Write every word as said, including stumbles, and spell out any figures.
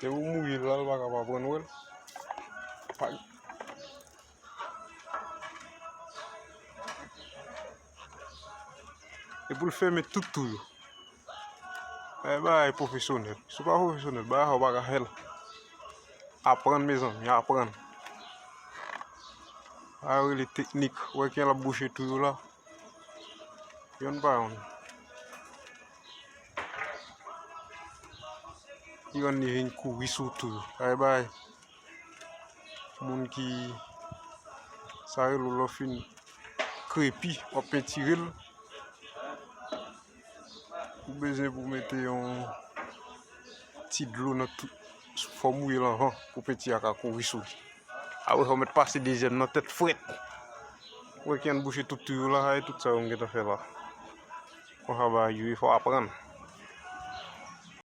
Depi w mouri la, l pa ka pa pran w, wè l. Pa... E pou l fèmen tout tou yo. Bagay, bagay pwofesyonèl. Si w pa pwofesyonèl, bagay sa w pa ka fè l. Aprann, mezanmi, aprann. Sa yo rele teknik. Ou wè kijan l ap bouche tou yo la. Yonn pa yonn. Li rann li vin kouri sou tou. Bay bay. Moun ki, sa rele w lè w fin krepi, w ap pentire l. Ou bezwen pou mete yon ti dlo nan tou, fò w mouye l anvan pou penti a ka kouri sou li. Apre sa w mèt pase dezyèm nan tèt frèt. Ou wè kijan l bouche tout tou yo la, e tout sa yo m gentan fè la. Konsa bagay yo ye, fò w aprann.